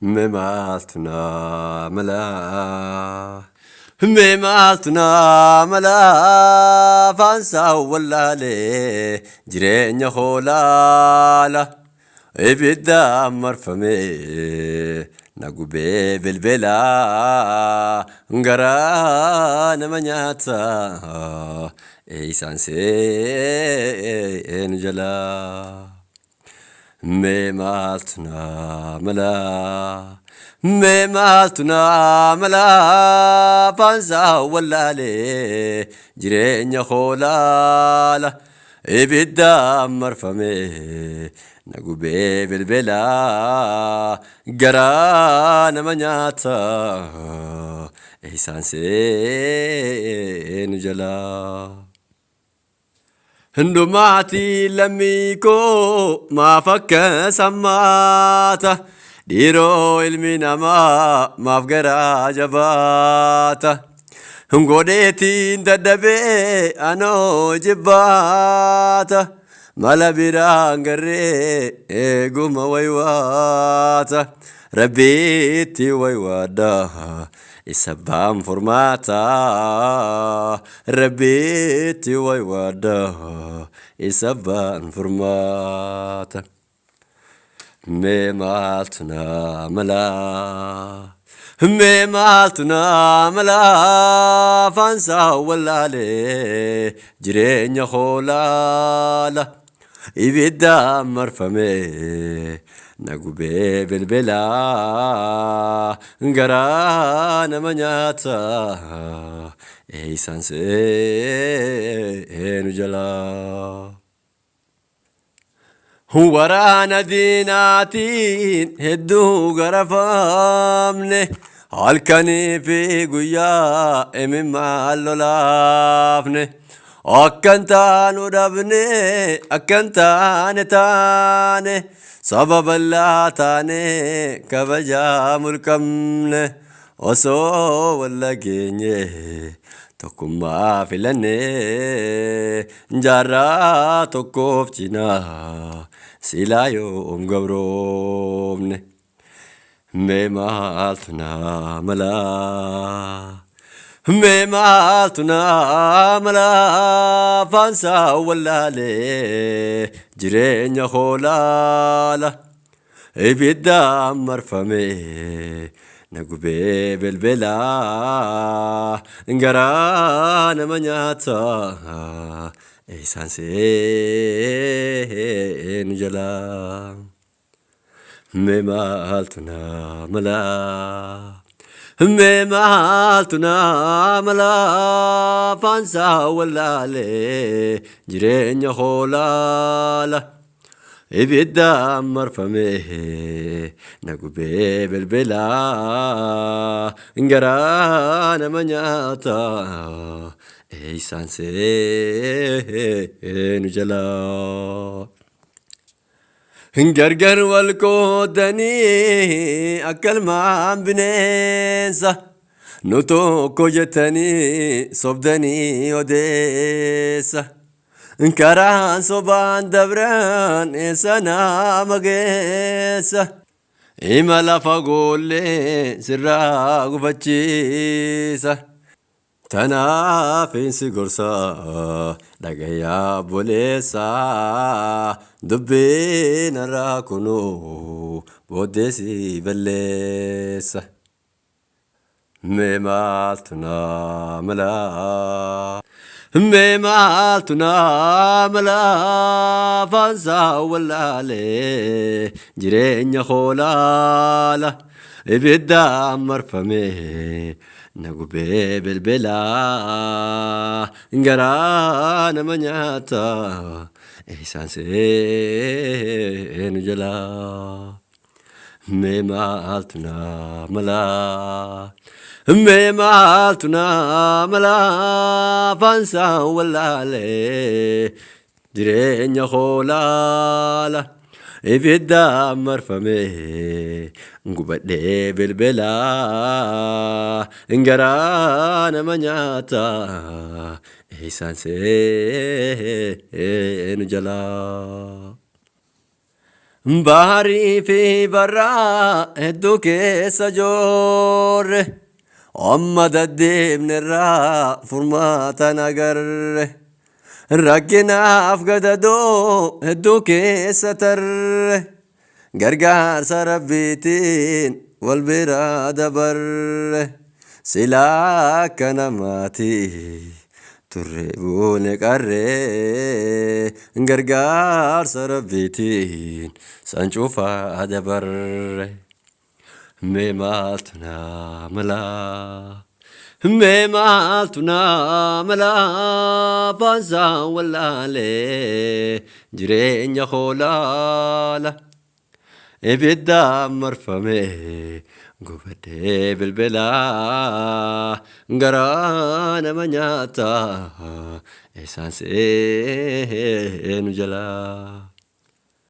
Mee maaltu naa mala? Mee maaltu naa mala? Afaansaa wallaalee jireenya hoolaala. Ibiddaan marfamee na gubee belbelaa garaa nama nyaata eeysaan seenu jalaa. Mee maaltu naa mala? Mee maaltu naa mala? Afaansaa wallaalee jireenya hoolaala. Ibiddaan marfamee na gubee belbelaa garaa nama nyaata eeysaan seenu jalaa. Hundumaatii lammii koo maaf akka sammaata? Dhiiroo ilmi namaa maaf garaa jabaata? Godheetiin dadhabee anoo jibbaata. Mala biraan garree eeguma waywaata. Rabbiitti waywaadha. Isa abbaan furmaata. Rabbiitti waywaadha. Isa abbaan furmaata. Mee maaltu naa mala? Mee maaltu naa mala? Afaansaa wallaalee jireenya hoolaala. Ibiddaan marfamee na gubee belbelaa garaa nama nyaata eeysaan seenu jalaa. Waraana diinaatiin hedduu garafamne halkanii fi guyyaa imimmaan lolaafne. Akkan taanu dhabne akkan taane taane saba bal'aa taane kabajaa mulqamne osoo wal dhageenye tokkummaa filanne jaarraa tokkoof cinaa silaa yoom gabroomne. Mee maaltu naa mala? Mee maaltu naa mala? Afaansaa wallaalee jireenya hoolaala. Ibiddaan marfamee na gubee belbelaa garaa nama nyaata eeysaan seenu jalaa. Mee maaltu naa mala? Mee maaltu naa mala? Afaansaa wallaalee jireenya hoolaala. Ibiddaan marfamee na gubee belbelaa garaa nama nyaata eeysaan seenu jalaa. Gargar wal qoodanii akka ilmaan bineensa nu tokko jettanii sobdanii odeessa. Karaan sobaan dabran eessa nama geessa? Imala fagoollee sirraa gufachiisa. Tanaaf si gorsa dhagayaa obboleessa dubbiin irraa kunuu booddee si balleessa. Mee maaltu naa mala? Mee maaltu naa mala? Afaansaa wallaalee jireenya hoolaala. Ibiddaan marfamee na gubee belbelaa garaa nama nyaata eeysaan seenu jalaa. Mee maaltu naa mala? Mee maaltu naa mala? Afaansaa wallaalee jireenya hoolaala. Ibiddaan marfamee gubadhee belbelaa garaa nama nyaata eeysaan seenu jalaa. Baharii fi barraa hedduu keessa joorre, amma daddeemnerraa furmaata nagarre. Rakkinaaf gadadoo hedduu keessa tarre, gargaarsa Rabbiitiin wal bira dabarre. Silaa akka namaati turre buune qarree, gargaarsa Rabbiitiin san cufaa dabarre. Mee maaltu naa malaa? Mee maaltu naa malaa? Faansaan wallaalee jireenya koo laala. Ibiddaan marfamee gubadhee bilbilaa, garaa nama nyaata eessaan seenu jalaa.